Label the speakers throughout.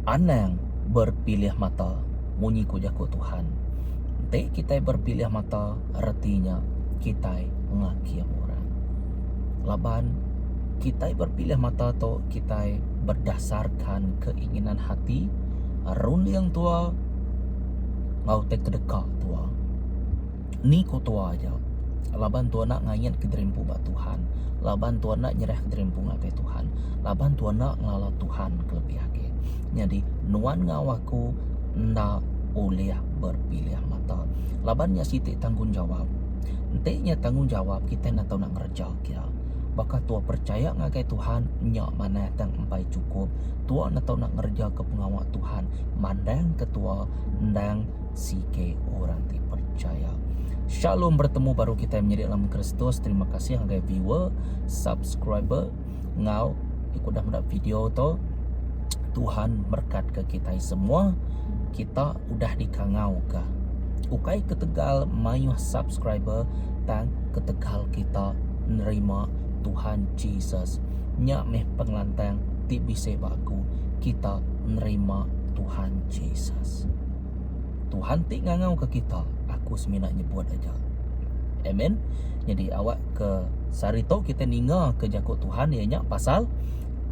Speaker 1: Anang berpilih mata munyi ku jaku Tuhan. Enti kitai berpilih mata reti nya kitai ngakim orang. Laban kitai berpilih mata tu kitai berdasarkan keinginan hati, runding tua enggau ti kedeka tua. Ni ku tua aja laban tua enda ngait ke diri empu ba Tuhan laban tua enda nyerah ke diri empu ngagai Tuhan laban tua enda ngelala Tuhan kelebih agi. Nyadi nuan enggau aku enda ulih berpilih mata laban nya siti tanggungjawab. Enti nya tanggungjawab kitai enda tau nak ngereja kia. Baka tua percaya ngagai Tuhan nya manah tang empai chukup tua enda tau nak ngereja ke pengawa Tuhan mandang ke tua endang CK orang ti percaya. Shalom bertemu baru kitai menyadi dalam Kristus. Terima kasih ngagai viewer, subscriber ngau ikut dah meda video tu. Tuhan berkat ke kitai semua. Kita udah dikangau ke. Ukai ketegal mayuh subscriber tang ketegal kita nerima Tuhan Jesus. Nya meh pengelantang ti bisi ba aku. Kita nerima Tuhan Jesus. Tuhan ti ngangauka kita, aku semina nyebut aja. Amen. Nyadi awak ke sehari tu kita ninga ke jaku Tuhan iya nya pasal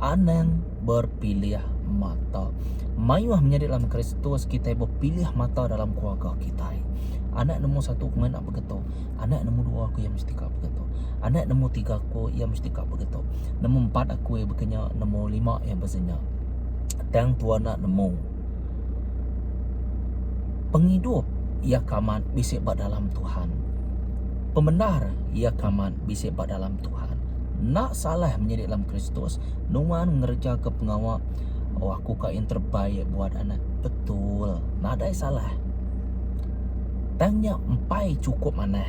Speaker 1: anang berpilih mata. Mayuh menyadi dalam Kristus kitai bepilih mata dalam keluarga kitai. Anak nombor satu ku ngena begitu. Anak nombor dua aku iya mesti ka begitu. Anak nombor tiga aku iya mesti ka begitu. Nombor empat aku iya bekenya, nombor lima iya besenya. Tang tua enda nemu. Pengidup iya ke amat bisi ba dalam Tuhan. Pemendar iya ke amat bisi ba dalam Tuhan. Enda salah menyadi dalam Kristus, nuan ngerejaka pengawa oh aku ka yang terbaik buat anak. Betul, nadai salah. Tang nya empai chukup manah.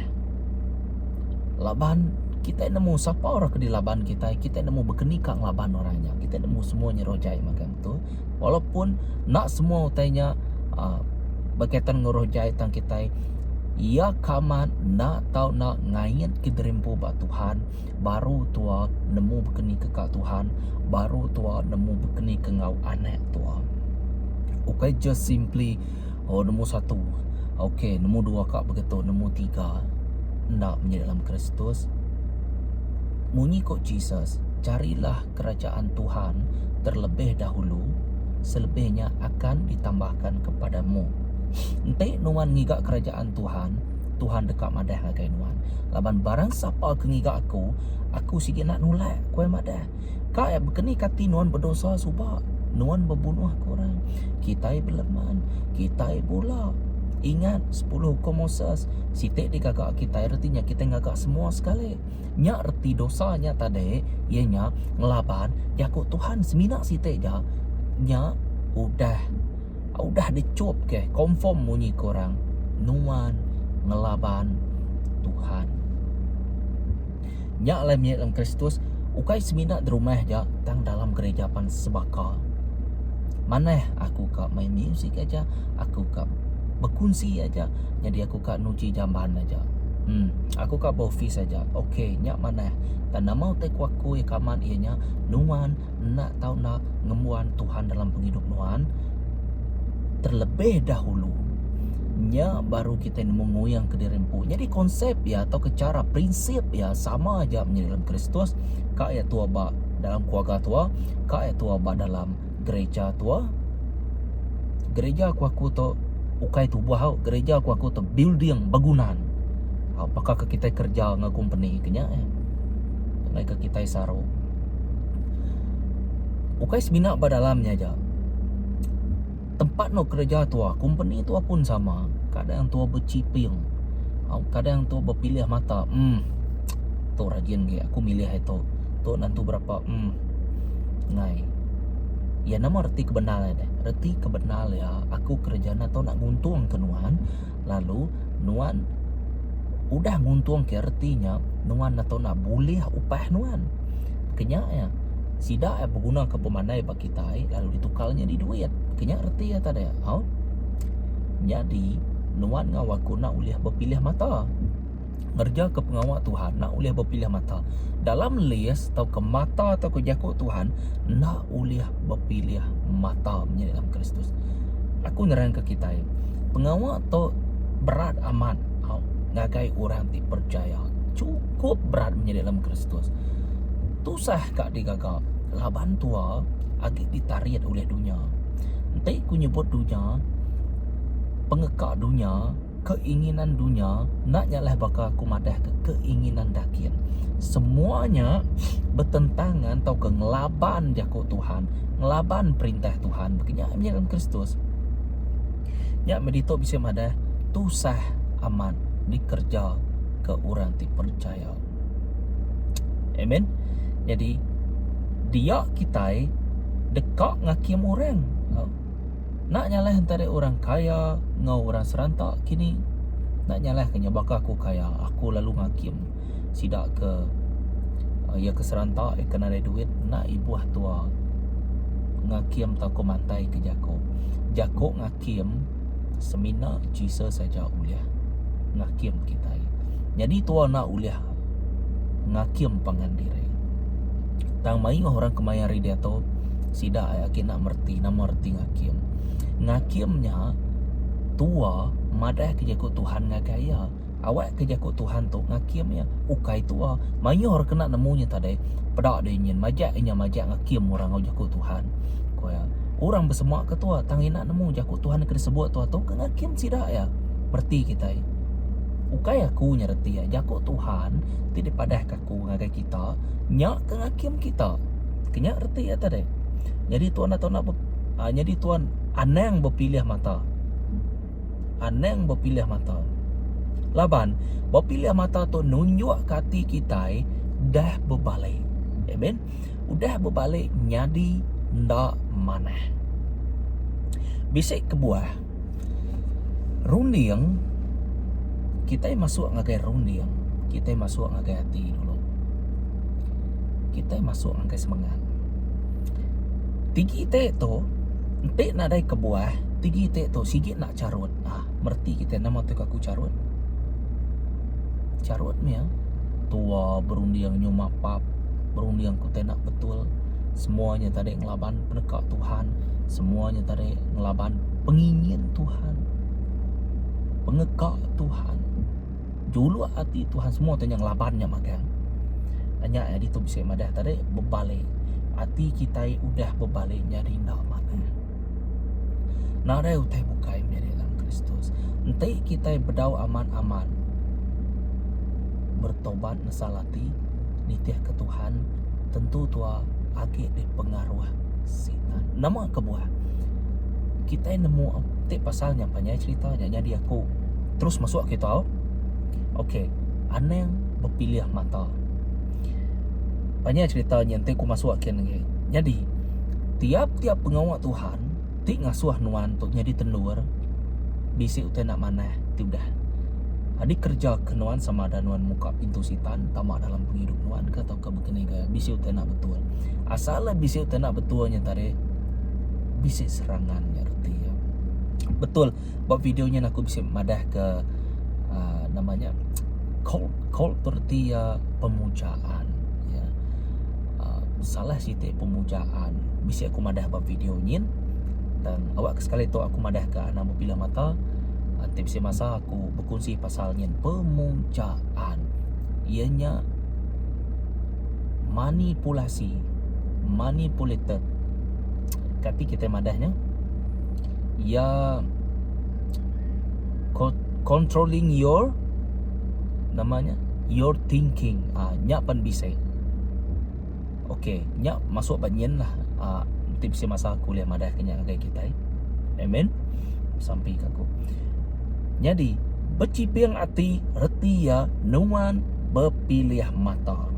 Speaker 1: Laban kitai nemu sapa orang ke dilaban kitai, kitai nemu bekeni ka ngelaban orang nya. Kitai nemu semua nya roh jai magang betul. Walaupun enda semua utai nya uhh bekaitan enggau roh jai tang kitai iya ke amat enda tau enda ngait ke diri empu ba Tuhan baru tua nemu bekeni ke ka Tuhan baru tua nemu bekeni ke enggau anak tua. Ukai just simply oh nemu satu okay nemu dua ka begitu nemu tiga enda menyadi dalam Kristus. Munyi ko Jesus carilah kerajaan Tuhan terlebih dahulu, selebihnya akan ditambahkan kepadamu. Enti nuan ngiga kerajaan Tuhan, Tuhan deka madah ngagai nuan. Laban barang sapa ke ngiga aku, aku sigi enda nulak, ku iya madah. Ka iya bekeni kati nuan bedosa suba, nuan bebunuh ke orang. Kitai beleman, kitai bula. Ingat sepuluh hukum Moses, siti digaga kitai reti nya kitai ngaga semua sekali. Nya reti dosa nya tadi iya nya ngelaban jaku Tuhan semina siti ja nya udah udah dichup ke confirm munyi ke orang nuan ngelaban Tuhan. Nya alai menyadi dalam Kristus ukai semina derumah ja tang dalam gereja pan sebaka. Manah aku ka main music aja aku ka bekunsi aja nyadi aku ka nuchi jamban aja. Em aku ka ba office aja. Ok nya manah tang nama utai ku aku iya ka amat iya nya nuan enda tau enda ngembuan Tuhan dalam pengidup nuan terlebih dahulu. Nya baru kitai nemu nguyang kediri empu. Nyadi konsep iya tauka chara prinsip iya sama aja menyadi dalam Kristus ka iya tua ba dalam keluarga tua ka iya tua ba dalam gereja tua. Gereja ku aku tu ukai tubuh au, gereja ku aku tu building begunan. Au baka ke kitai kerja enggau kompeni ke nya eh. Enggai ke kitai saru. Ukai semina ba dalam nya aja. Tempat enggau kereja tua, kompeni tua pun sama. Kadang tua bechiping. Au kadang tua bepilih mata. Em tu rajin agi aku milih ai tu. Tu nentu berapa em enggai. Iya nama reti ke bendar iya deh. Reti ke bendar iya aku kereja ne tau nak nguntung ke nuan lalu nuan udah nguntung ke reti nya nuan ne tau nak bulih upah nuan. Ke nya iya sida iya beguna ke pemandai ba kitai lalu ditukar nyadi duit. Ke nya reti iya tadi au. Nyadi nuan enggau aku enda ulih bepilih mata. Ngereja ke pengawa Tuhan enda ulih bepilih mata. Dalam list tauka mata tauka jaku Tuhan enda ulih bepilih mata menyadi dalam Kristus. Aku nerangka kitai, pengawa tu berat amat au ngagai orang ti percaya. Chukup berat menyadi dalam Kristus. Tusah ka digaga laban tua agi ditarit ulih dunya. Enti ku nyebut dunya, pengeka dunya, keinginan dunya enda nyalah baka aku madah ke keinginan daging. Semua nya betentangan tauka ngelaban jaku Tuhan, ngelaban perintah Tuhan baka nya meh dalam Kristus. Nya meh ditu bisi madah tusah amat dikereja ke orang ti percaya. Amen. Nyadi dia kitai deka ngakim orang. Enda nyalah entara orang kaya enggau orang seranta kini. Enda nyalah ke nya baka aku kaya aku lalu ngakim sida ke iya ke seranta iya ke nadai duit enda ibuh tua ngakim tauka mantai ke jaku. Jaku ngakim semina Jesus aja ulih ngakim kitai. Nyadi tua enda ulih ngakim pangan diri. Tang mayuh orang kemaya hari diatu sida ai agi enda mereti nama reti ngakim. Ngakim nya tua madah ke jaku Tuhan ngagai iya. Awak ke jaku Tuhan tu ngakim iya ukai tua. Mayuh orang kena nemu nya tadi peda deh nyin majak inya majak ngakim orang enggau jaku Tuhan ku iya. Orang besema ke tua tang ina nemu jaku Tuhan ke disebut tua tu ke ngakim sida iya. Mereti kitai. Ukai aku nya reti iya jaku Tuhan ti dipadah ka aku ngagai kita nya ke ngakim kita. Ke nya reti iya tadi. Nyadi tuan atau enda nyadi tuan anang bepilih mata. Anang bepilih mata. Laban bepilih mata tu nunjukka ati kitai dah bebalik. Amen. Udah bebalik nyadi enda manah. Bisi kebuah Runding kitai masuk ngagai runding kitai masuk ngagai ati dulu. Kitai masuk ngagai semengat. Tigi iti tu enti nadai kebuah tigi iti tu sigi enda charut uhh mereti kitai nama tu aku charut. Charut mih tua berunding nyu mapap berunding ku tai enda betul semua nya tadi ngelaban peneka Tuhan semua nya tadi ngelaban pengingin Tuhan pengeka Tuhan juluk ati Tuhan semua tu nya ngelaban nya magang. Nya ditu bisi madah tadi bebalik ati kitai udah bebalik nyadi enda manah. Nadai utai bukai menyadi dalam Kristus. Enti kitai bedau amat-amat bertobat nesal ati nitihka Tuhan, tentu tua agi dipengaruh Sitan. Nama kebuah? Kitai nemu ti pasal nya panjai cherita nya nyadi aku terus masuk kita au. Okey, anang bepilih mata. Panjai cherita nya enti ku masuk kin agi. Nyadi, tiap-tiap pengawa Tuhan ti ngasuh nuan tu nyadi tendur bisi utai enda manah ti udah dikereja ke nuan sama ada nuan muka pintu sitan tama dalam pengidup nuan ke tauka bekeni ke bisi utai enda betul. Asal le bisi utai enda betul nya tadi bisi serangan nya reti iya. Betul ba video nya aku bisi madah ke uhh nama nya cult cult tu reti iya pemujaan iya. Salah siti pemujaan bisi aku madah ba video nyin tang awak ke sekali tu aku madah ka anak bepilih mata enti bisi masa aku bekunsi pasal nyin pemujaan iya nya manipulasi manipulated kati kitai madah nya iya controlling your nama nya your thinking uhh nya pan bisi. Ok nya masuk ba nyin lah uhh enti bisi masa aku ulih madah ke nya ngagai kitai. Amen. Besampi ka aku. Nyadi bechiping ati reti iya nuan bepilih mata.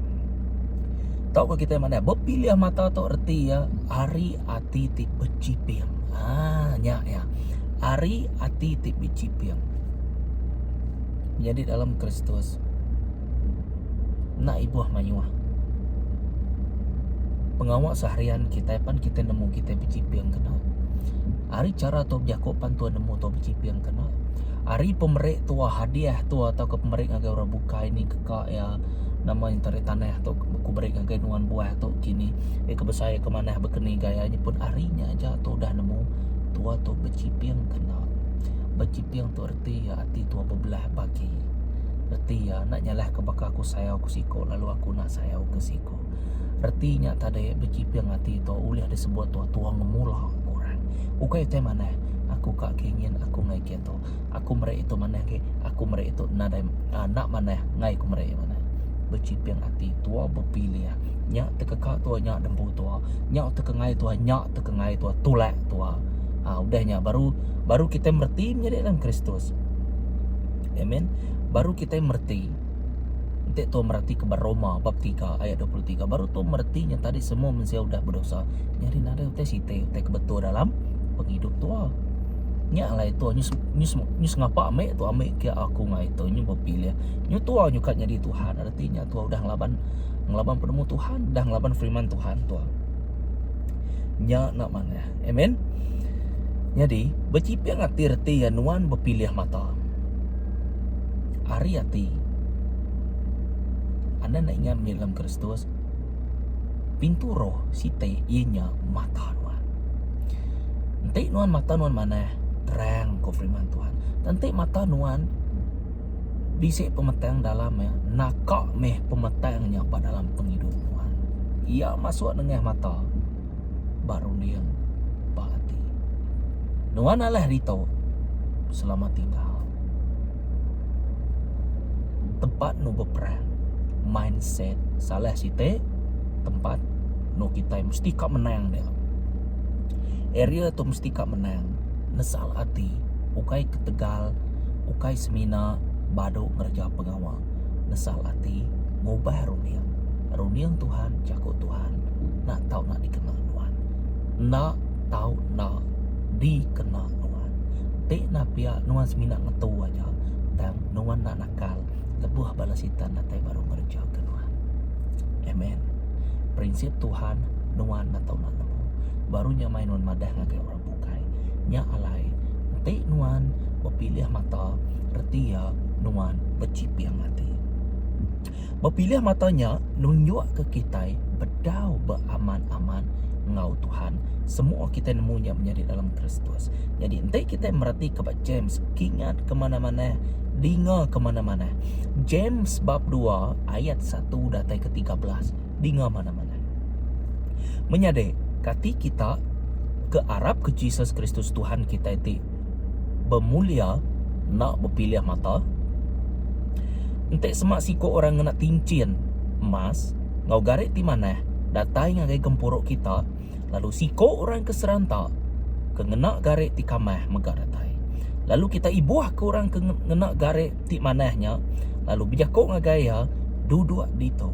Speaker 1: Tauka kitai madah bepilih mata tu reti iya ari ati ti bechiping. Aaa nya iya. Ari ati ti bechiping. Nyadi dalam Kristus. Enda ibuh mayuh. Pengawa seharian kitai pan kitai nemu kitai bechiping kena. Ari chara tau bejaku pan tuan nemu tau bechiping kena. Ari pemeri tua hadiah tua tauka pemeri ngagai orang bukai ni keka iya nama nya tadi tanah tu ku beri ngagai nuan buah tu kini iya ke besai ke manah bekeni gaya nya pun ari nya aja tu udah nemu tua tu bechiping ke enda. Bechiping tu reti iya ati tua bebelah bagi. Reti iya enda nyalah ke baka aku sayau ke siko lalu aku enda sayau ke siko. Reti nya tadi bechiping ati tu ulih disebut tua tua ngemula orang. Ukai utai manah aku ka ke ingin aku ngai ke tu. Aku meri itu manah agi aku meri itu nadai enda manah ngai ku meri manah. Bechiping ati tua bepilih nya tekeka tua nya dempu tua nya tekengai tua nya tekengai tua tulak tua. Aa udah nya baru baru kitai mereti menyadi dalam Kristus. Amen. Baru kitai mereti. Enti tua mereti ke ba Roma bab tiga ayat 23 baru tua mereti nya tadi semua mensia udah bedosa. Nyadi nadai utai siti utai ke betul dalam pengidup tua. Nya alai tua nyu nyu nyu sengapa ame tua ame ke aku ngai tu nyu bepilih. Nyu tua nyu ka nyadi Tuhan reti nya tua udah ngelaban ngelaban penemu Tuhan, udah ngelaban firman Tuhan tua. Nya enda manah. Amen. Nyadi bechiping ati reti iya nuan bepilih mata. Ari ati. Anda enda ingat mih dalam Kristus pintu roh siti iya nya mata nuan. Enti nuan mata nuan manah terang ko firman Tuhan. Enti mata nuan bisi pemetang dalam iya naka meh pemetang nya ba dalam pengidup nuan. Iya masuk nengah mata ba runding ba ati. Nuan alah ditu selama tinggal. Tempat nu beperang mindset salah siti tempat nu kitai mesti ka menang dia. Area tu mesti ka menang nesal ati ukai ketegal ukai semina badu ngereja pengawa nesal ati ngubah runding. Runding Tuhan jaku Tuhan enda tau enda dikena nuan. Enda tau enda dikena nuan. Ti enda pia nuan semina ngetu aja tang nuan enda nakal lebuh bala sitan datai baru ngereja ke nuan. Amen. Prinsip Tuhan nuan enda tau enda nemu. Baru nya mai nuan madah ngagai orang bukai. Nya alai enti nuan bepilih mata reti iya nuan bechiping ati. Bepilih mata nya nunjukka kitai bedau beamat-amat enggau Tuhan. Semua kitai nemu nya menyadi dalam Kristus. Nyadi enti kitai meretika ba James, kingat ke manah-manah, dinga ke manah-manah. James bab dua ayat satu datai ke 13. Dinga manah-manah. Menyadi, kati kita ke arapka Jesus Kristus Tuhan kitai ti bemulia enda bepilih mata? Enti sema siku orang ngena tinchin emas enggau gari ti manah datai ngagai gempuru kita, lalu siku orang ke seranta ke ngena gari ti kamah mega datai. Lalu kita ibuhka orang ke ngena gari ti manah nya lalu bejaku ngagai iya, Duduk ditu.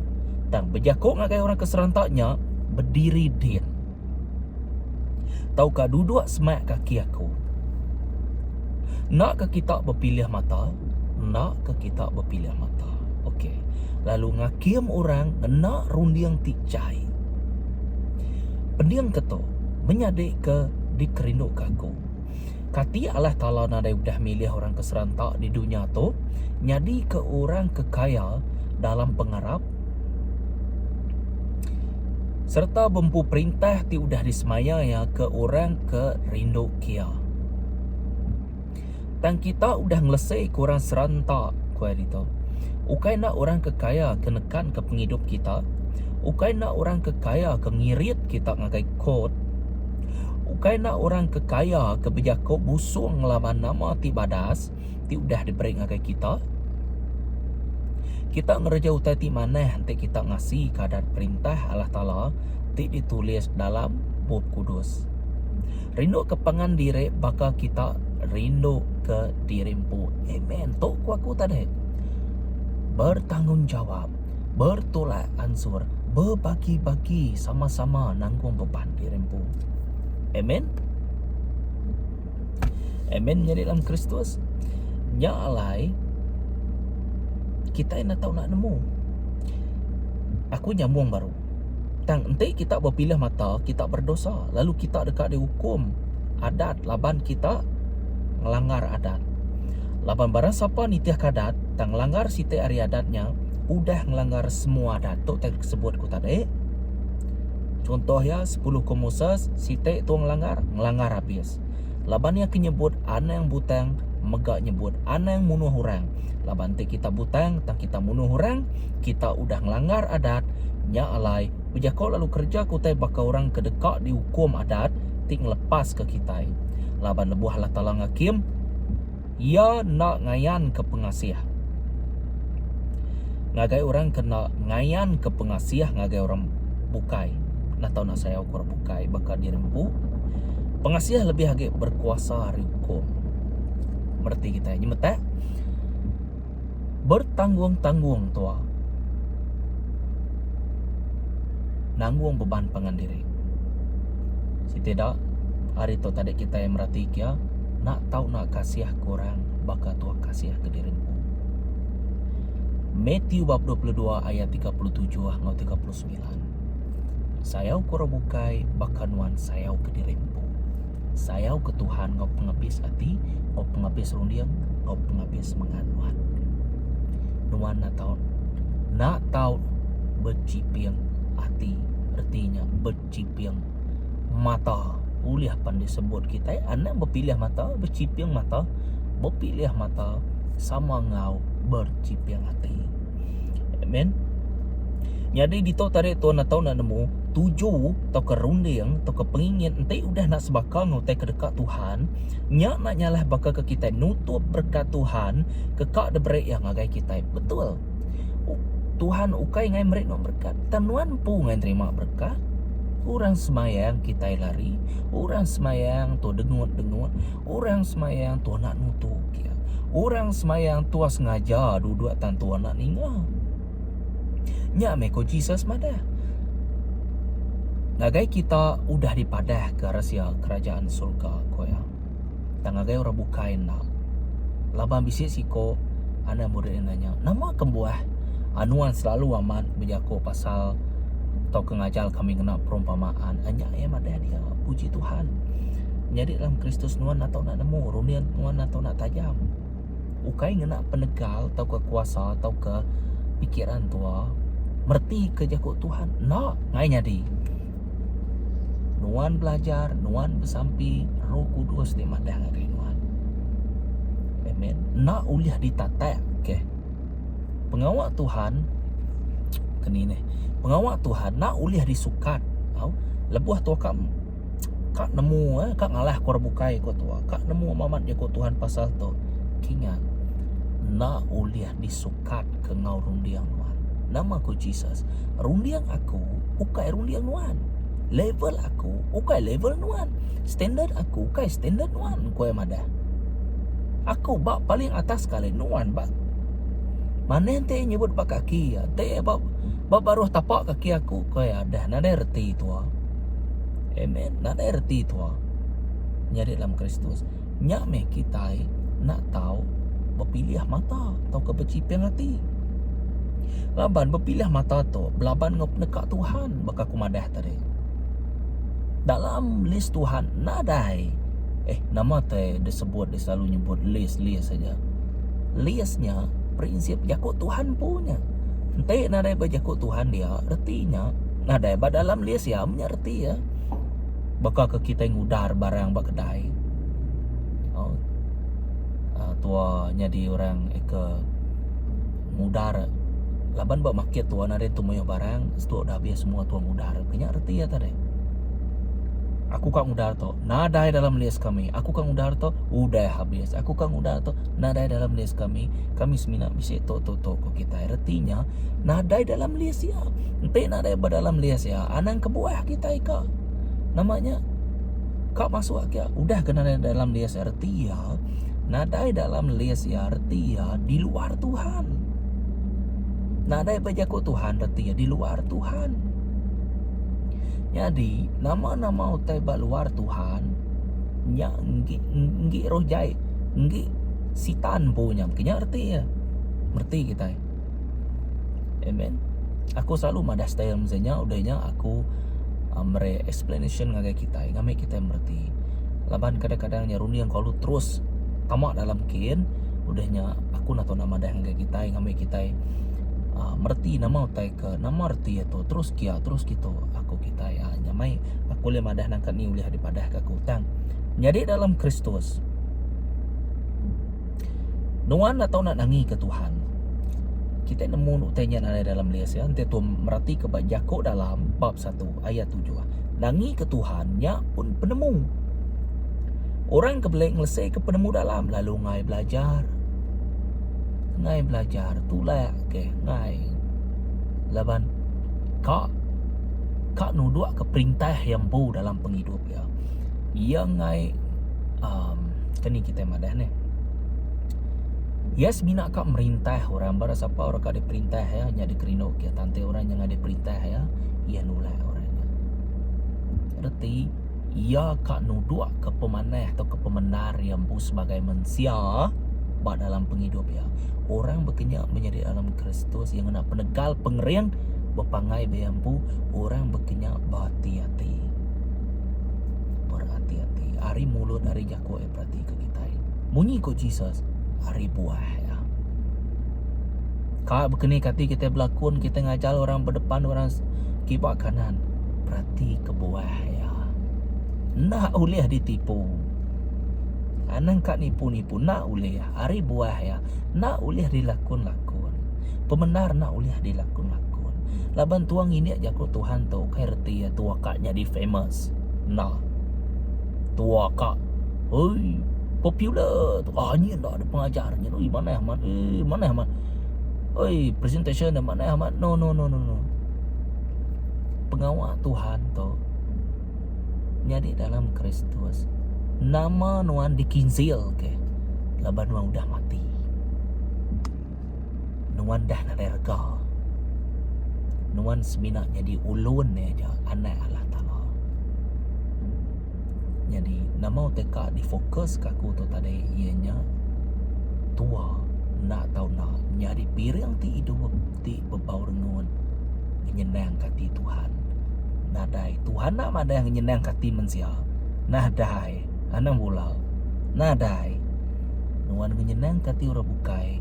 Speaker 1: Tang bejaku ngagai orang ke seranta nya, Bediri din. Tauka duduk semak kaki aku. Enda ke kita bepilih mata? Enda ke kita bepilih mata? Okey. Lalu ngakim orang ngena runding ti jai. Pending ke tu, menyadi ke dikerinduka aku. Kati Allah Taala nadai udah milih orang ke seranta di dunya tu nyadika orang ke kaya dalam pengarap? Sereta bempu perintah ti udah disemaya iya ke orang ke rinduka iya. Tang kita udah ngeleseka orang seranta, ku iya ditu. Ukai enda orang ke kaya ke nekanka pengidup kita? Ukai enda orang ke kaya ke ngirit kita ngagai kot? Ukai enda orang ke kaya ke bejaku busung ngelaban nama ti badas? ti udah diberi ngagai kita. Kita ngereja utai ti manah enti kita ngasika adat perintah Allah Taala ti ditulis dalam Bup Kudus. Rinduka pangan diri baka kita rinduka diri empu. Amen. Tu ku aku tadi. Bertanggungjawab, bertolak ansur, bebagi-bagi sama-sama nanggung beban diri empu. Amen. Amen menyadi dalam Kristus. Nya alai kitai enda tau nak nemu. Aku nyambung baru. Tang enti kita bepilih mata, kita berdosa lalu kita deka diukum adat laban kita ngelanggar adat. Laban barang sapa nitihka adat tang ngelanggar siti ari adat nya, udah ngelanggar semua adat. Tu utai ke sebut ku tadi. Chunto iya, Sepuluh Hukum Moses, siti tu ngelanggar, ngelanggar abis. Laban iya ke nyebut anang butang mega nyebut anang munuh orang. Laban enti kita butang tang kita munuh orang, kita udah ngelanggar adat. Nya alai, bejaku lalu kerejaka utai baka orang ke deka diukum adat ti ngelepaska kitai. Laban lebuh Allah Taala ngakim, Iya enda ngayanka pengasih ngagai orang ke enda ngayanka pengasih ngagai orang bukai. Enda tau enda sayau ke orang bukai baka diri empu. Pengasih lebih agi berkuasa ari ukum. Mereti kitai nyemetak bertanggung-tanggung tua nanggung beban pangan diri. Siti da ari tu tadi kitai mereti kia enda tau enda kasih ke orang baka tua kasih ke diri empu. Matthew bab 22 ayat 37 enggau 39. Sayau ke orang bukai baka nuan sayau ke diri empu. Sayau ke Tuhan enggau pengabis ati, enggau pengabis runding, enggau pengabis semengat nuan. Nuan enda tau enda tau bechiping ati reti nya bechiping mata. Ulih pan disebut kitai anang bepilih mata, bechiping mata, bepilih mata sama enggau berchiping ati. Amen. Nyadi ditu tadi tuan atau enda nemu tuju tauka runding tauka pengingin enti udah enda sebaka enggau utai ke deka Tuhan, nya enda nyalah baka ke kitai nutup berekat Tuhan ke ka diberi iya ngagai kitai. Betul. Tuhan ukai ngai meri nuan berekat, tang nuan empu ngai nerima berekat. Orang semayang kitai lari, orang semayang tu dengut-dengut, orang semayang tu anak nutu kia. Orang semayang tua sengaja duduk tang tua anak ninga. Nya meh ko Jesus madah. Ngagai kita udah dipadahka resia kerajaan surga, ko iya. Tang ngagai orang bukai enda. Laban bisi siko anak murid iya nanya, Nama kebuah nuan selalu amat bejaku pasal tauka ngajar kami ngena perumpamaan? Nya iya madah dia, Puji Tuhan. Menyadi dalam Kristus nuan enda tau enda nemu, runding nuan enda tau enda tajam. Ukai ngena penegal tauka kuasa tauka pikiran tua meretika jaku Tuhan enda ngai nyadi. Nuan belajar, nuan besampi, Roh Kudus ti madah ngagai nuan. Amen. Enda ulih ditatak ke. Pengawa Tuhan keni neh. Pengawa Tuhan enda ulih disukat. Au lebuh tua ka Ka nemu eh ka ngalah ke orang bukai ko tua. Ka nemu amat jaku Tuhan pasal tu. Kingat enda ulih disukat ke enggau runding nuan. Nama ku Jesus, runding aku ukai runding nuan. Level aku ukai level nuan. Standard aku ukai standard nuan, ku iya madah. Aku ba paling atas sekali nuan ba manah enti iya nyebut ba kaki iya. Enti iya ba ba baruh tapak kaki aku ku iya dah nadai reti tua. Amen. Nadai reti tua nyadi dalam Kristus. Nya meh kitai enda tau bepilih mata tauka bechiping ati. Laban bepilih mata tu belaban enggau peneka Tuhan baka ku madah tadi. Dalam list Tuhan nadai eh nama te disebut di selalu nyebut list list aja. List nya prinsip jaku Tuhan empu nya. Enti nadai ba jaku Tuhan dia reti nya nadai ba dalam list iya menya reti iya. Baka ke kitai ngudar barang ba kedai. Au uhh tua nyadi orang ke ngudar laban ba market tua nadai tentu mayuh barang setu udah abis semua tua ngudar. Nya reti iya tadi. Aku ka ngudar tu nadai dalam list kami. Aku ka ngudar tu udah habis. Aku ka ngudar tu nadai dalam list kami. Kami semina bisi tu tu tu ku kitai. Reti nya nadai dalam list iya. Enti nadai ba dalam list iya anang kebuah kitai ka nama nya ka masuk agi udah ke nadai dalam list iya reti iya nadai dalam list iya reti iya di luar Tuhan. Nadai ba jaku Tuhan reti iya di luar Tuhan. Nyadi, nama-nama utai ba luar Tuhan nya enggi enggi roh jai, enggi sitan empu nya. Mungkin nya reti iya. Mereti kitai. Amen. Aku selalu madah style mesti nya udah nya aku uh, meri explanation ngagai kitai ngambi kitai mereti. Laban kadang-kadang nya runding aku lalu terus tama dalam kin. Udah nya aku enda tau nak madah ngagai kitai ngambi kitai uhh mereti nama utai ke nama reti iya tu terus kia terus kitu aku kitai uhh nya mai aku ulih madah nangka ni ulih dipadah ka aku tang nyadi dalam Kristus nuan enda tau nak nangi ke Tuhan. Kitai nemu utai nya nadai dalam list iya enti tu mereti ke ba jaku dalam bab satu ayat tujuh. Nangi ke Tuhan nya pun penemu. Orang ke beli ngelesei ke penemu dalam lalu enggai belajar. Enggai belajar tulak ke enggai. Laban ka ka nuduk ke perintah iya empu dalam pengidup iya. Iya enggai um keni kitai madah neh. Iya semina ka merintah orang bara sapa orang ka diperintah iya nya dikerindu ke iya tang enti orang nya ngagai diperintah iya, iya nulak orang nya. Reti Iya ka nudukka pemanah tauka pemendar iya empu sebagai mensia ba dalam pengidup iya. Orang baka nya menyadi dalam Kristus iya ngena penegal pengering bepanggai ba iya empu, orang baka nya beati-ati. Berati-ati ari mulut ari jaku iya peratika kitai. Munyi ku Jesus ari buah iya. Ka baka ni kati kitai belakun kitai ngajar orang ba depan orang kiba kanan. Perati kebuah iya. Enda ulih ditipu. Anang ka nipu-nipu enda ulih. Ari buah iya enda ulih dilakun-lakun. Pemendar enda ulih dilakun-lakun. Laban tua ngindik jaku Tuhan tu ukai reti iya tua ka nyadi famous. Enda. Tua ka oi popular tu. Ah nyin enda ada pengajar nyin oi manah amat oi manah amat. Oi presentation nya manah amat. No no no no no. Pengawa Tuhan tu nyadi dalam Kristus nama nuan dikinsil ke laban nuan udah mati. Nuan dah nadai rega. Nuan semina nyadi ulun iya aja anak Allah Taala. Nyadi nama utai ka difokus ka aku tu tadi iya nya tua enda tau enda nyadi piring ti idup ti bebau rengut ngenyenangka ati Tuhan. Nadai Tuhan enda madah ngenyenangka ati mensia. Nadai. Anang bula. Nadai. Nuan ngenyenangka ati orang bukai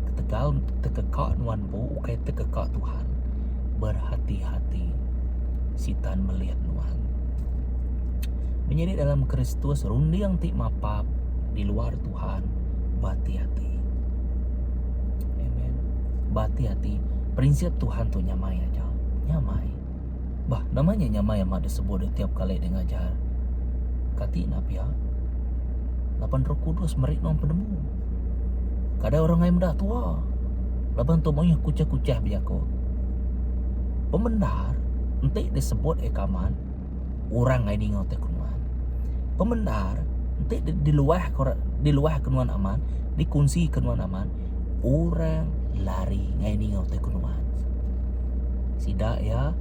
Speaker 1: ketegal tekeka nuan empu ukai tekeka Tuhan. Berhati-hati. Sitan meliat nuan. Menyadi dalam Kristus runding ti mapap di luar Tuhan berhati-hati. Amen. Berhati-hati. Prinsip Tuhan tu nyamai aja. Nyamai. Bah, nama nya nyamai amat disebut tiap kali dia ngajar. Kati enda pia? Laban Roh Kudus meri nuan penemu. Kadai orang ai meda tua. Laban tu mayuh kuchah-kuchah bejaku. Pemendar enti disebut eka amat orang ai ninga utai ku nuan. Pemendar enti diluah ke diluah ke nuan amat, dikunsi ke nuan amat, orang lari ngai ninga utai ku nuan. Sida iya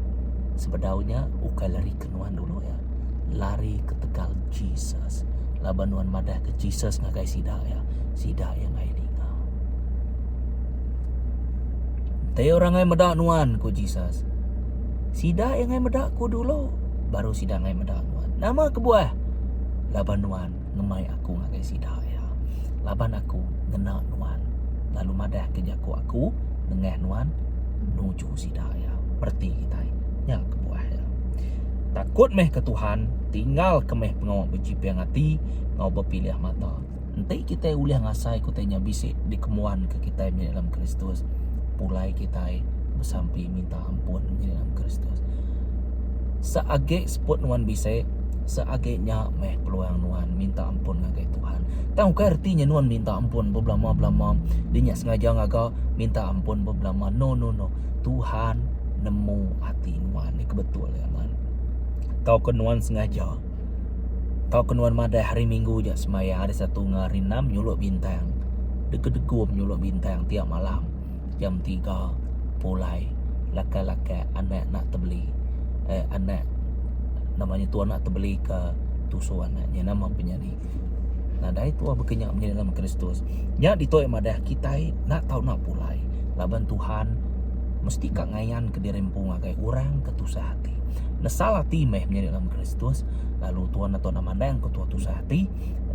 Speaker 1: sebedau nya ukai lari ke nuan dulu iya. Lari ketegal Jesus. Laban nuan madah ke Jesus ngagai sida iya, sida iya ngai ninga. Enti orang ngai meda nuan, ku Jesus. Sida iya ngai meda ku dulu, baru sida ngai meda nuan. Nama kebuah? Laban nuan ngemai aku ngagai sida iya. Laban aku ngena nuan lalu madahka jaku aku nengah nuan nuju sida iya. Mereti kitai. Nya kebuah iya. Takut meh ke Tuhan, tinggalka meh pengawa bejiping ati enggau bepilih mata. Enti kitai ulih ngasaika utai nya bisi dikembuanka kitai menya dalam Kristus, pulai kitai besampi minta ampun menya dalam Kristus. Seagi seput nuan bisi, seagi nya meh peluang nuan minta ampun ngagai Tuhan. Tang ukai reti nya nuan minta ampun bebelama-belama, dia nya sengaja ngaga minta ampun bebelama. No no no. Tuhan nemu ati nuan. Ni ke betul ya man. Tauka nuan sengaja. Tauka nuan madah hari minggu ja sembahyang hari satu enggau hari enam nyuluk bintang. Degedegum nyuluk bintang tiap malam jam tiga pulai lakai-lakai anak nak tebeli eh anak nama nya tua nak tebeli ke tusu anak nya nama penyadi. Nadai tua baka nya menyadi dalam Kristus. Nya ditu iya madah kitai enda tau nak pulai laban Tuhan mesti ka ngayan ke diri empu ngagai orang ke tusah ati. Nesal ati meh menyadi dalam Kristus lalu Tuhan enda tau nak mandang ke tua tusah ati.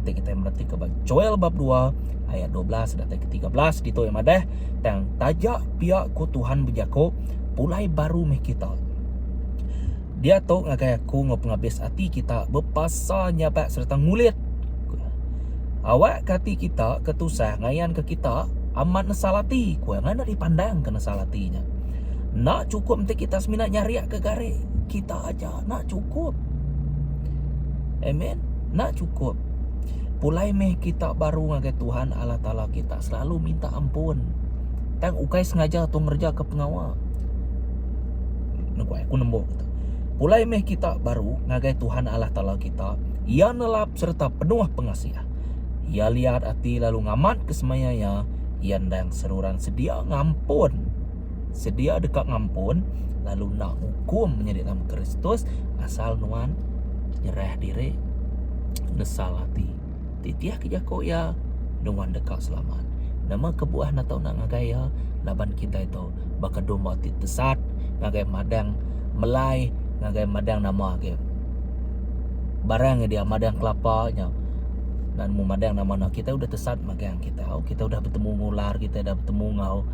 Speaker 1: Enti kitai meretika ba Joel bab dua ayat 12 datai ke 13 ditu iya madah tang taja pia ku Tuhan bejaku pulai baru meh kita. Diatu ngagai aku enggau pengabis ati kita bepasa nyabak sereta ngulit. Awakka ati kita ke tusah ngayanka kita amat nesal ati, ku iya. Ngena dipandangka nesal ati nya. Enda chukup enti kita semina nyarikka gari kita aja. Enda chukup. Amen. Enda chukup. Pulai meh kita baru ngagai Tuhan Allah Taala kita selalu minta ampun. Tang ukai sengaja tu ngerejaka pengawa. Aku nembu kita. Pulai meh kita baru ngagai Tuhan Allah Taala kita. Iya nelap sereta penuh pengasih. Iya liat ati lalu ngamatka semaya iya. Iya endang seruran sedia ngampun. Sedia deka ngampun lalu enda ngukum menyadi dalam Kristus asal nuan nyerah diri nesal ati. Titih ke jaku iya nuan deka selamat. Nama kebuah enda tau enda ngagai iya laban kitai tu baka domba ti tesat ngagai madang melai ngagai madang nama agi. Barang iya dia madang kelapa nya. Enda nemu madang nama enda kitai udah tesat magang kitai. Kitai udah betemu enggau ular kitai udah betemu enggau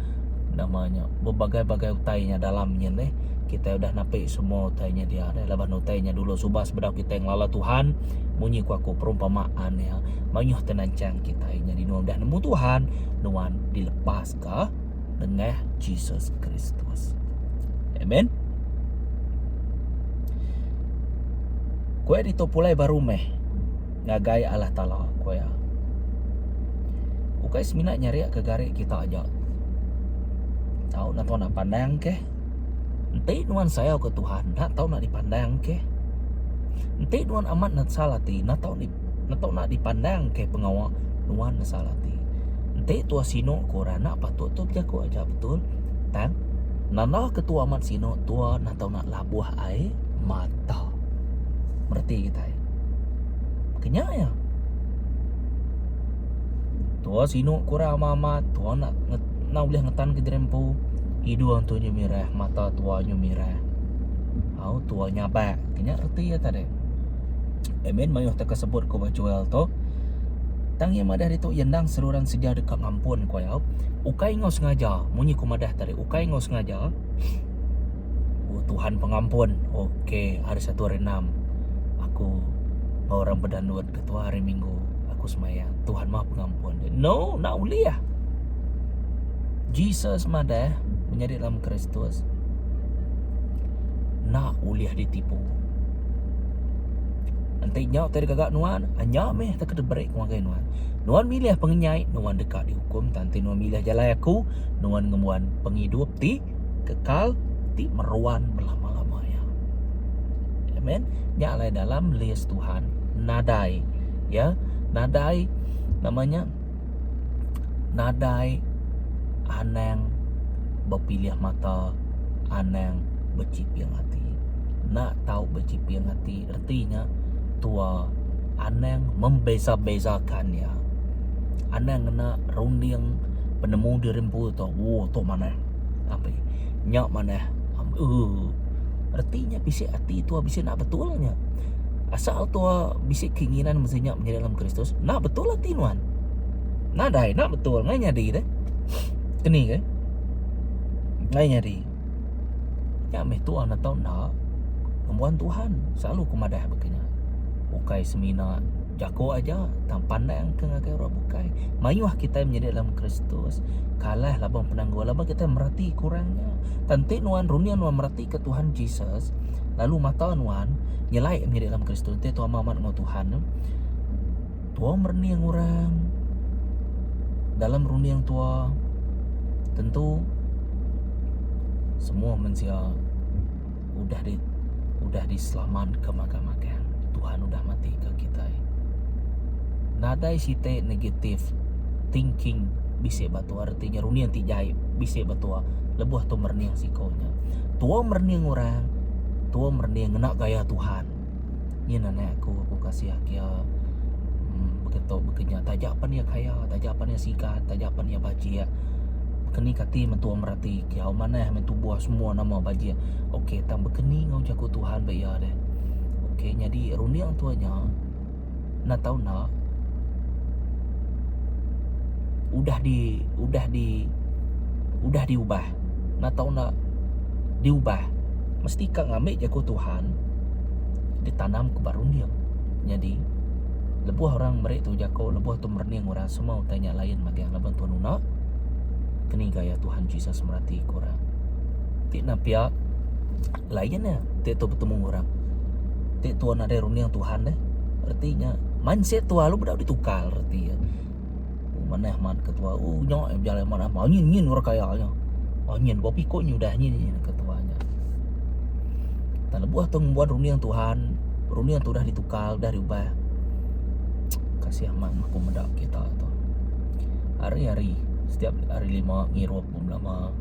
Speaker 1: nama nya bebagai-bagai utai nya dalam nyin deh kitai udah napi semua utai nya dia deh laban utai nya dulu suba sebedau kitai ngelala Tuhan munyi ku aku perumpamaan iya mayuh te nanchang kitai nyadi nuan udah nemu Tuhan nuan dilepaska nengah Jesus Kristus amen ku iya ditu pulai baru meh ngagai Allah Taala ku iya. Ukai semina nyariak ke gari kita aja. Tau nak tau nak pandang ke. Enti nuan sayau ke Tuhan, nak tau nak dipandang ke. Enti nuan amat nesal ati, nak tau di nak tau nak dipandang ke pengawa nuan nesal ati. Enti tua sinu ke orang nak patut tu bejaku aja betul. Tang nanda ke tua amat sinu tua nak tau nak labuh ai mata. Mereti kitai. Kenya iya. Tua sinu kurang amat-amat, tua nak nak ulih ngetan ke diri empu. Idung tu nyu mirah, mata tua nyu mirah. Au tua nyabak. Kenya reti iya tadi. Amen mayuh teka sebut ko ba Joel tu. Tang iya madah ditu iya endang seruran sedia deka ngampun ko iya. Ukai enggau sengaja, munyi ko madah tadi, ukai enggau sengaja. Oh Tuhan pengampun. Okey, hari satu hari enam aku enggau orang bedandut ketua hari minggu aku semayang. Tuhan mah pengampun. No, nak ulih. Jesus madah menyadi dalam Kristus nak ulih ditipu. Enti nya utai digaga nuan, nya meh teka diberi ku ngagai nuan. Nuan milih pengenyai, nuan deka dihukum. Tang enti nuan milih jalai aku, nuan ngembuan pengidup ti kekal ti meruan belama-lama iya. Amen. Nya alai dalam list Tuhan nadai ya, nadai nama nya nadai anang bepilih mata, anang bechiping ati. Enda tau bechiping ati reti nya tua anang membeza-bezakan iya. Anang ngena runding penemu diri empu tu, oh tu manah. Ambi nya manah ooh reti nya bisi ati tua bisi enda betul nya. Asal tua bisi keinginan mesti nya menyadi dalam Kristus enda betul ati nuan. Nadai enda betul ngai nyadi deh. Keni ke? Ngai nyadi. Nya meh tua enda tau enda ngembuan Tuhan selalu ku madah baka nya. Ukai semina Jaku aja tang pandang ke ngagai orang bukai. Mayuh kitai menyadi dalam Kristus kalah laban penanggul laban kitai mereti kurang nya. Tang enti nuan runding nuan mereti ke Tuhan Jesus lalu mata nuan nyelai menyadi dalam Kristus enti tuan amat enggau Tuhan tua merening orang dalam runding tua tentu semua mensia udah di udah diselamatka magang-magang. Tuhan udah matika kitai. Nadai siti negative thinking bisi ba tua reti nya runding ti jai bisi ba tua lebuh tu merening siko nya. Tua merening orang, tua merening ngena gaya Tuhan. Nyin anak aku, aku kasih agi iya beketu bekenya taja pan iya kaya, taja pan iya sigat, taja pan iya bajik. Keni kati mentua merati kiau manah meh tubuh semua nama bajik ok tang bekeni enggau jaku Tuhan ba iya deh. Ok nyadi runding tua nya enda tau enda. udah di udah di udah diubah enda tau enda diubah mesti ka ngambi jaku Tuhan ditanam ke ba runding. Nyadi lebuh orang meri tu jaku lebuh tu merening orang semua utai nya lain magang laban Tuhan enda keni gaya Tuhan Jesus merati ke orang. Ti enda pia lain nya ti tu betemu orang. Ti tuan nadai runding Tuhan deh reti nya mindset tua lalu bedau ditukar reti iya. Manah amat ke tua oh nya bejalai amat amat nyin nyin orang kaya nya. Oh nyin berapa iko nyu udah nyin nyin ke tua nya. Tang lebuh tu ngembuan runding Tuhan, runding tu udah ditukar udah diubah. Kasih amat aku meda kita tu. Hari-hari setiap hari lima ngirup belama.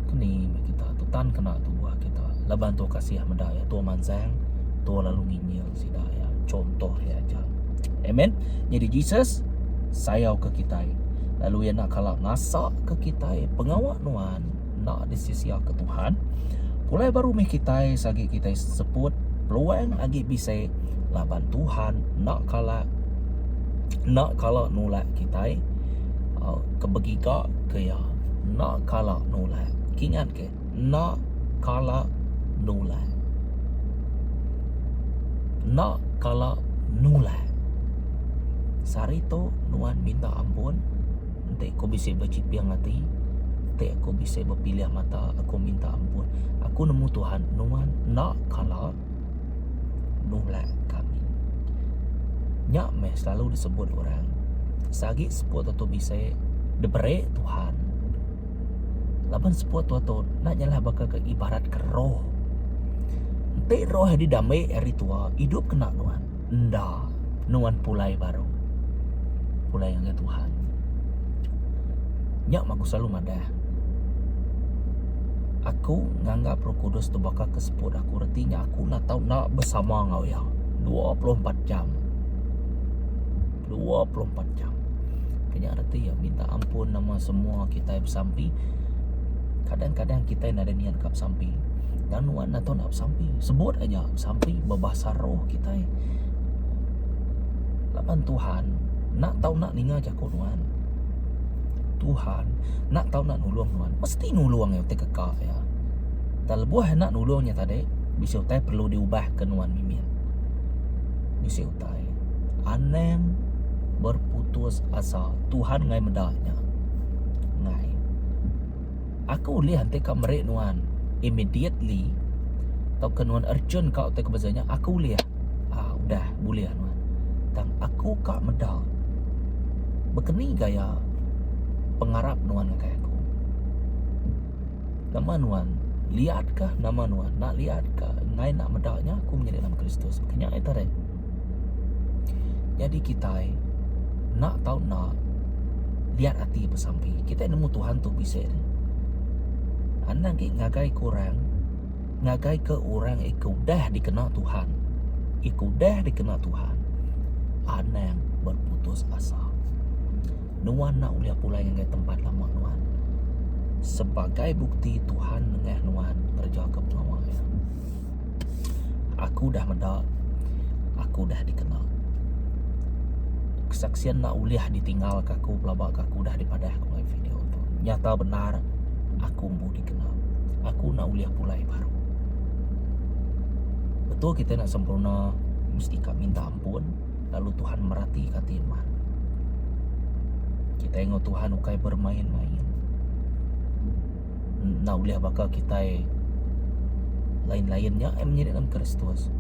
Speaker 1: Keni meh kita tu tan kena tubuh kita laban tu kasih meda iya tua mansang tua lalu nginjil sida iya contoh iya aja. Amen. Nyadi Jesus sayau ke kitai lalu iya enda kala ngasa ke kitai pengawa nuan enda disia-sia ke Tuhan. Pulai baru meh kitai sagi kitai seput peluang agi bisi laban Tuhan enda kala enda kala nulak kitai ke begiga ke iya enda kala nulak. Kingat ke enda kala nulak. Enda kala nulak. Sehari tu nuan minta ampun enti ku bisi bechiping ati, enti aku bisi bepilih mata aku minta ampun. Aku nemu Tuhan nuan enda kala nulak kami. Nya meh selalu disebut orang seagi seput tu bisi diberi Tuhan. Laban seput tua tu enda nyalah baka ke ibarat ke roh. Enti roh nya didambi ari tua idup kena nuan enda nuan pulai baru. Pulai ngagai Tuhan. Nya meh aku selalu madah aku nganggap roh kudus tu baka ke seput aku reti nya aku enda tau enda besama enggau iya 24 jam. 24 jam. Kenya reti iya minta ampun nama semua kitai besampi. Kadang-kadang kitai nadai niat ka besampi. Tang nuan enda tau nak besampi. Sebut aja besampi bebahasa roh kitai. Laban Tuhan enda tau nak ninga jaku nuan. Tuhan enda tau nak nulung nuan. Mesti nulung iya utai keka iya. Tang lebuh iya enda nulung nya tadi, bisi utai perlu diubah ke nuan mimit. Bisi utai. Anang berputus asa. Tuhan ngai meda nya. Ngai. Aku ulih enti ka meri nuan immediately tauka nuan urgent ka utai ke beza nya aku ulih. Aa udah bulih nuan. Tang aku ka meda bekeni gaya pengarap nuan ngagai aku. Nama nuan liat ka nama nuan enda liat ka enggai enda meda nya aku menyadi dalam Kristus. Baka nya ita deh. Nyadi kitai enda tau enda liat ati besampi. Kitai nemu Tuhan tu bisi deh. Anang agi ngagai ke orang ngagai ke orang ke udah dikena Tuhan. Ke udah dikena Tuhan anang berputus asa. Nuan enda ulih pulai ngagai tempat lama nuan. Sebagai bukti Tuhan nengah nuan ngerejaka pengawa Iya. Aku udah meda, aku udah dikena. Kesaksian enda ulih ditinggalka aku pelaba ka aku udah dipadah ku ngagai video tu. Nyata bendar aku empu dikena. Aku enda ulih pulai baru. Betul kitai enda sempurna mesti ka minta ampun. Lalu Tuhan meratika ati nuan. Kitai enggau Tuhan ukai bermain-main. Enda ulih baka kitai lain-lain nya eh menyadi dalam Kristus.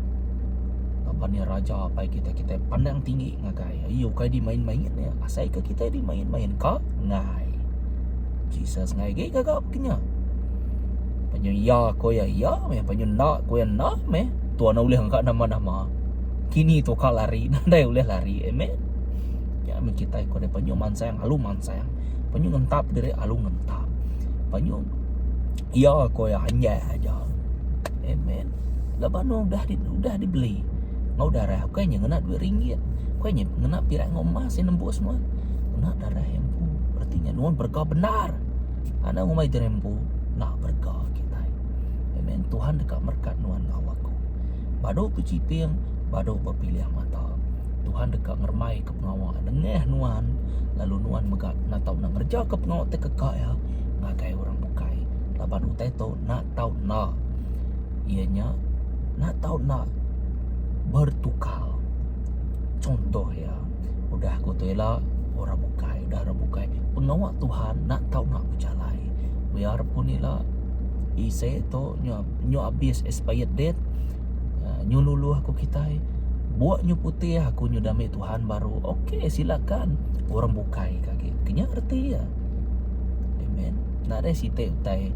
Speaker 1: Laban iya raja apai kitai, kitai pandang tinggi ngagai iya. Iya ukai dimain-main iya. Asai ke kitai dimain-main ka ngai. Jesus ngai agi gaga ke nya. Penyu iya ko iya, iya meh. Penyu enda ko iya enda meh. Tuan ulih ngaga nama-nama. Kini tu ka lari nadai ulih lari amen. Nya meh kitai ko deh penyu mansang alu mansang. Penyu ngentap diri alu ngentap. Penyu iya ko iya anjai aja. Amen. Laban nuan udah di, udah dibeli enggau darah ukai nya ngena duit ringgit. Ukai nya ngena pirak enggau emas iya nembus nuan. Ngena darah iya empu. Reti nya nuan berega bendar. Anang ngumbai diri empu enda berega kitai. Amen. Tuhan deka merekat nuan enggau aku. Badu bechiping, badu bepilih mata. Tuhan deka ngerembaika pengawa nengah nuan lalu nuan mega enda tau enda ngerejaka pengawa ti keka iya ngagai orang bukai laban utai tu enda tau enda iya nya enda tau enda bertukar. Chuntoh iya udah ku tu ila orang bukai udah orang bukai pengawa Tuhan enda tau enda bejalai biarpun ila isi tu nyu abis expired date. Nyu luluh ku kitai buk nyu putih aku nyu dami Tuhan baru ok silakan orang bukai ke agi ke nya reti iya amen nadai siti utai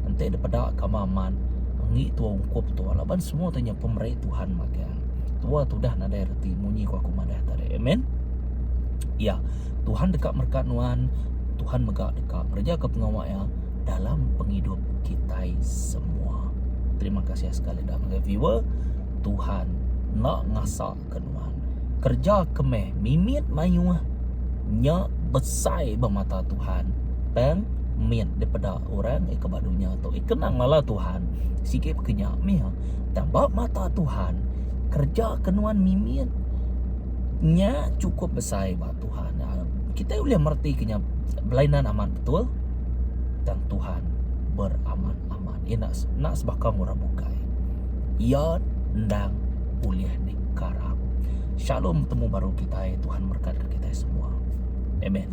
Speaker 1: enti dep peda ka amat enggi tua ungkup tua laban semua tu nya pemeri Tuhan magang tua tudah nadai reti munyi ku aku madah tadi amen iya Tuhan deka merekat nuan Tuhan mega deka ngereja ke pengawa iya dalam pengidup kitai semua. Terima kasih sekali dah ngagai viewer. Tuhan enda ngasa ke nuan. Kerja ke meh mimit mayuh nya besai ba mata Tuhan. Tang mit dipeda orang ke ba dunya tu. Ika enda ngelala Tuhan sigi baka nya mih. Tang ba mata Tuhan kerja ke nuan mimit nya chukup besai ba Tuhan. Kitai ulih mereti ke nya belainan amat betul. Tang Tuhan beramat-amat. Iya enda enda sebaka enggau orang bukai. Iya endang ulih dikarap. Shalom betemu baru kitai. Tuhan merekatka kitai semua. Amen.